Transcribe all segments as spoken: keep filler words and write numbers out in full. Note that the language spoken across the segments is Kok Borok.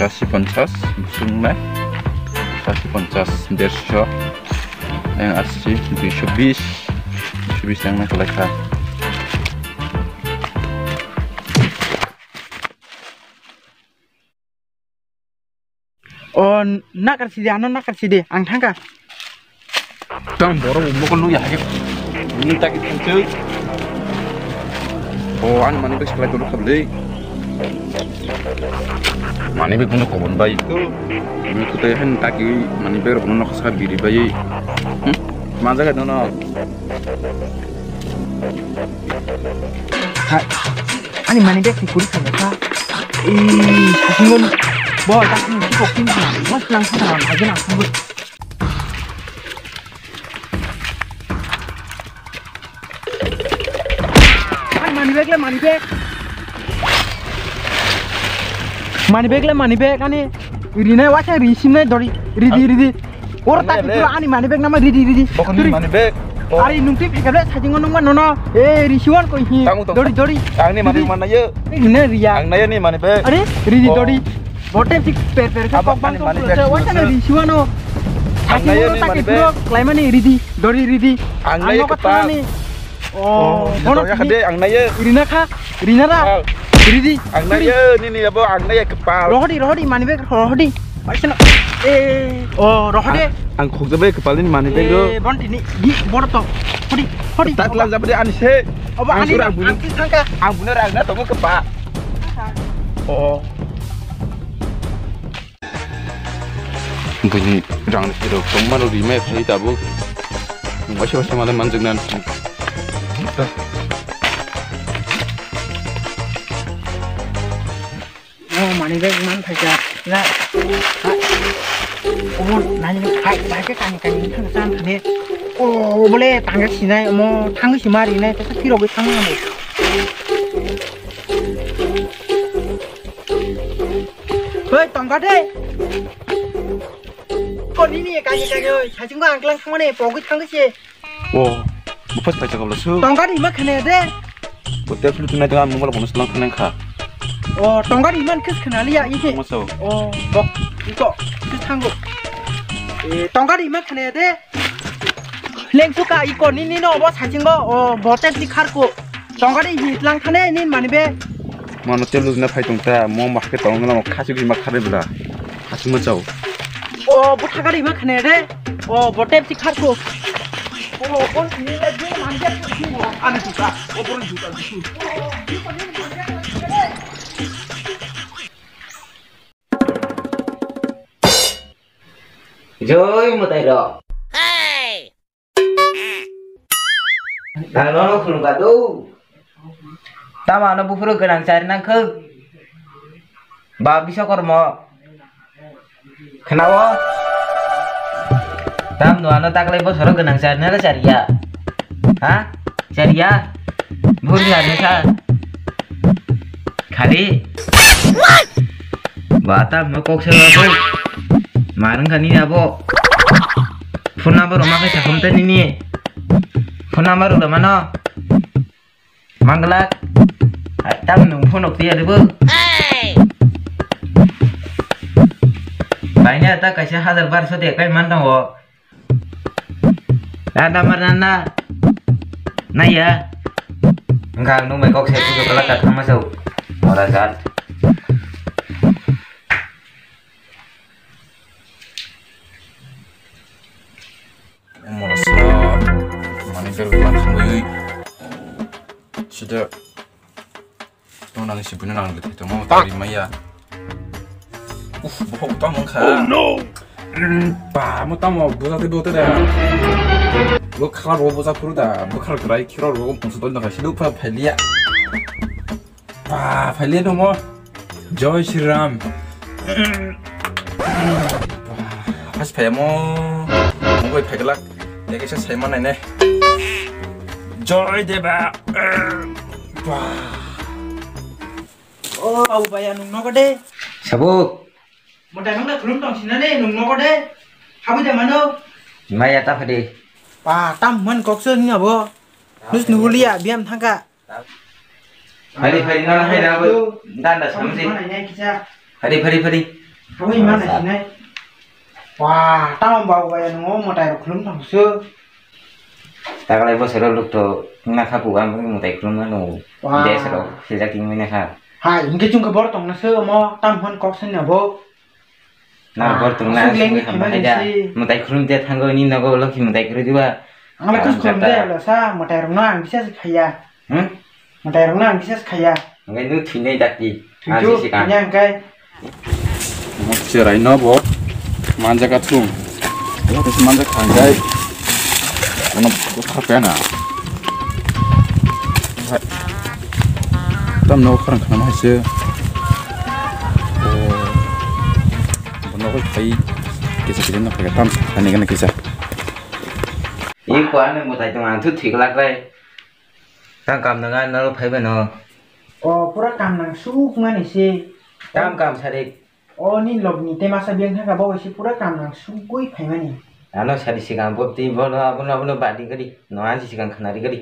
Pachasi ponchas, busung na. Pachasi ponchas, derso. Yang asi, duiso bis. Duiso bis yang na kalai kha. O, nakar sidi, ano nakar sidi, ang thangka. Tang borok bo kono ya hai. Ni taki thangchuk. O, ani money bag seklai tolo khabli. Money bag kono kobon bai. Ni kutai han taki money bag kono noksa biri bai. Hmm? Manjaga dono. Hai, ani money bag ni kuri kha kha. Ee, sasingon. Bo, ta sini kok tin kha. Mas lang kha na, aja na sungguh. Ani money bag le money bag. Money bag le money bag ani. Rina waisa ri simnai dori. Ridi, ridi. Or ta ani pura ani money bag nama ridi, ridi. Bokon ni money bag. Oh. Ari nung twi phikable sajingo nung ma nono. Eh, risiwan koi hi. Dori, dori. Ang ni money bag mana ye? Eh, rina riya. Ang naya ni money bag. Are, ridi, dori. Botem tik per per ke kok bang kok se waisa na risiwano. Ang naya ni money bag. Sajingo ta ke pura klaimani ridi, dori, ridi. Ang naya kepal. Oh, bono ya khade ang naya. Rina kha, rina ra. Ridi. Ang naya nini abo ang naya kepal. Rohdi, rohdi, money bag rohdi. Paisa na. Eh, oh, rohde. Ang khokjabai kepal ni money bag ro. Eh, bonti ni, di, boro to. Hodi, hodi. Tatla jabade ani se. Obo ani, ang sangka. Ang buno rang na tongo kepa. Oh. Bini rang rok tongmano rimai phai tabuk. Waisa waisa malai manjak nan. Oh, money bag man phaikha. Na. Oh, nani phai phai ke kani kani thang san thane. Oh, bole tangga sinai mo thang si mari nai to thiro be thang mo. Hei, tongga de. Ko nini kani kani oi, saching ba angklang thang mane pogwi thang si. O, bufas paisa kabla su. Tongga di ma khane de. Bo tel sulu tunai tengah mobile kono selang khane kha. O, tongga di man khis khana liya ite. Maso. O, bok, ito, khis thango. E, tongga di ma khane de. Leng suka iko nini no bo sachingo. O, bote di kharko. Tongga di hi lang khane nin mani be. Mano tel lujna phai tong ta, mo ma khe tong na mo khasi bi ma khare bla. Khasi ma chao. O, bo thaga di ma khane de. O, bote di kharko. Joi mwtai rok. Nang nono khulumkha do. Tamo ano buphuru gwnang chari nangkhe. Ba Biswakormo. Khwnao? Tamno ano taklai bosoro gwnang charina na chariya? Ha? Chariya? Buri ani sa. Khari? Ba tamno kok se ba. Marung kani abo. Phone number roma khe sakhom te nini. Phone number rok mano. Manglak. Tam nung phone ok tiya debo. Baina ta kaisa hajar barso de kai man tongo. Na damar na na. Na ya. Engka ang nung mai kok se pujo kala ka thangma sau. Ora jat. Morosa mani bel ban sungui sida. Tong nang si buno nang lete tong tari maya. Uf, bohok tamo kha. Oh no. Ba mo tamo buza te bote da. Bo khar bo buza kuru da. Bo khar grai khiro ro pungsu tol na sidu pha phalia. Ba, phaile dong o. Jai Shri Ram. Ba, pas phai mo. Mo bai phai glak. Eke sa sai manai ne. Jai Deba. Ba. O, au baya nung nogo de. Sabuk. Mo dai mangda khulum tong sinane nung nogo de. Habu de mano. Maya ta phade. Pa, tam man kok se ni abo. Nus nuhulia biam thangka. Phari, phari, nana hai na bo danda samsi. Phari, phari, phari. Abo ima naisinai. Wah, tamo babu bai nwng o mwtai rok khulum thangsu. Taklai bosoro lukto wngna kha puga, amtwi mwtai khulumna nw. Wah. Des rok khiljak wngwi na kha. Hai, hwnkhe chwngkhe bor tongna se omo, tam hwn kok sani abo. Na bor tongna aswk lengwi sini hambai da. Mwtai khulum te thango ni nogo lokhi mwtai khulum diba. Ang le kus khulum de lo sa, mwtai rok no ang bisa se khaya. Hmm? Mwtai rok no ang bisa se khaya. Hwnkhe nw thwinai dakti. Thwitu, ani sikang. Thwinai hwnkhe. Cherai no bo manjak athung. Bo khe manjak thangkai. Bono bwthar kaya na. Tam no khorang khana hai se. Bono khai kisa kisa no khai tam ani gana kisa. Iko ani mwtai tong ang thu thik lak rai. Tang kam nang an nalo phai bai no. O pura kam nang suk mani se. Kam kam sari. O ni log ni te masa biyang thaka bo se pura kam nang sugui phaimani. Ano sadi sikang bo ti bo no abo no abo no badi gadi. No an sikang khana ri gadi.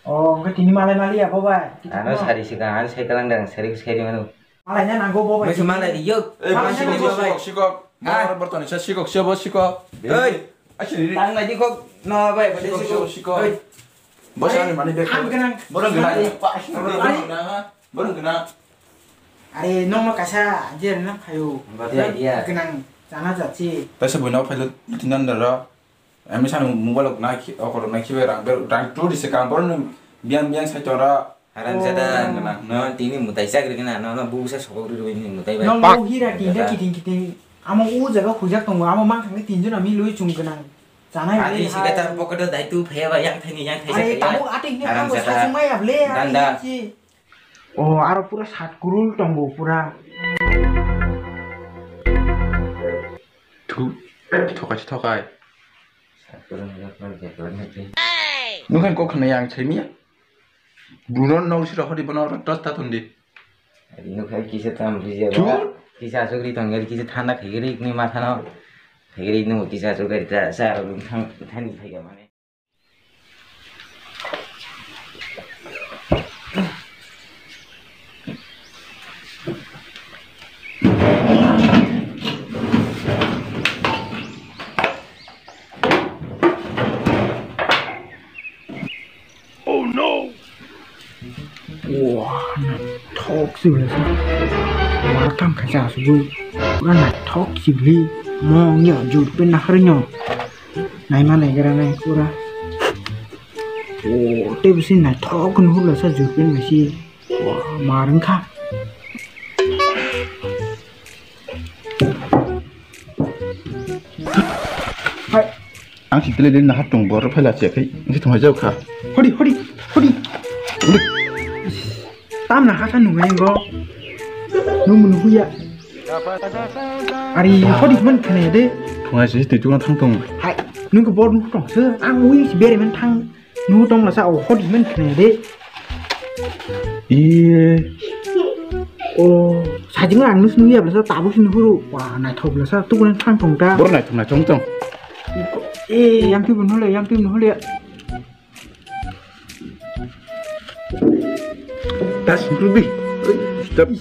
O hwnkhe tini malai mali ya bo bai. Ano sadi sikang an sai kalang dang sari sai ri manu. Malai na nango bo bai. Mese malai ri yo. Eh, malai na sikok, nango. Sikok, sikok. Ah. Bor, bor toni sa sikok, siya bo sikok. Oi. Asini ri. Tang lagi kok no bai, bai sikok, sikok, sikok. Oi. Bos ani mani bek. Ham kenang. Borong gana. Borong gana. Borong gana. Are, nokno kaisa je rwna phaio. Bati idea. Gwnang chana jachi. Taisa buino phailo tinan dara. Ami sani mobile rok nai khi, okor nai khibai rang ber, rang tu di se kam borno biang biang sai tora. Haram jada. Oh. Gwnang. No, tini mutai chakri gwnang, no, no, busa sokok ri ri ni mutai bai. Nokno hira tinta kiting kiting. Amo o jaga hujak tongo, amo mang thangni tinjon ami lui chung gwnang. Chanai bai sika ta pocket o dai tu phaya ba yang thaini yang thaisa. Are, phaya. Tabuk ating ne haram tabuk jada. Sachung mai able, danda. Are, chi. O, aro pura sat kurul tongo pura. Thu, thokai, thokai. Sat kurul ni phone je kurul ni. Nukhan kok khna yang chemiya. Buron nok sira hori bono tos ta tondi. Ari nukha kisa tam rija. Chur. Kisa asuk ri tong gari kisa thana khegeri ni matha no. Khegeri nu kisa asuk gari ta sa ro thang thani thai ga mane. Oh no! Wah, naithok se belai sa. Wah, tam khaisa asugwi. Pura naithok se belai. Mo wngya jur pen naharino. Naima naigra nai pura. Oh, tei bisi naithok nuhurlasa jur pen bisi. Wah, mar wngkha. Hai. Ang si tele den naha tong bor phai la che khai. Ang si thong jao kha. Hodi, hodi, hodi. Hodi. Tam naha sa nungai go. Nung mun huya. Ari hodi man khane de. Thong ai si tu tu thang tong. Hai. Nung ko bor nung tong se. Ang ui si bere man thang. Nuhu tong lasa o hot himen khne de. Iye. O, sajing ang nus nuya lasa tabuk sin huru. Wah, naithok lasa tu kunen thang tong ta. Bor naithok naithok tong. E, yang tu bunhule, yang tu bunhule. Tas rubi. Stop.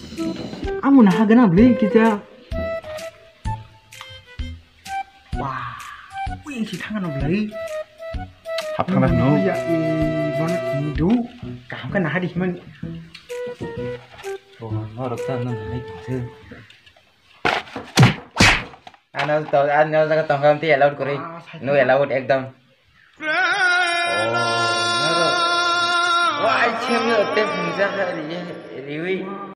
Amu na hagana beli kita. Wah, ui si thang no belai. Hap thang no. Ya, i, bono ni du. Kaham ka naha di man. Oh, norok ta nang hai se. Ano to, ano jaga tongkam ti allowed kori. Ah, sai. No allowed ekdom. Oh, norok. Wah, ai chem no te phungja ka ri, riwi.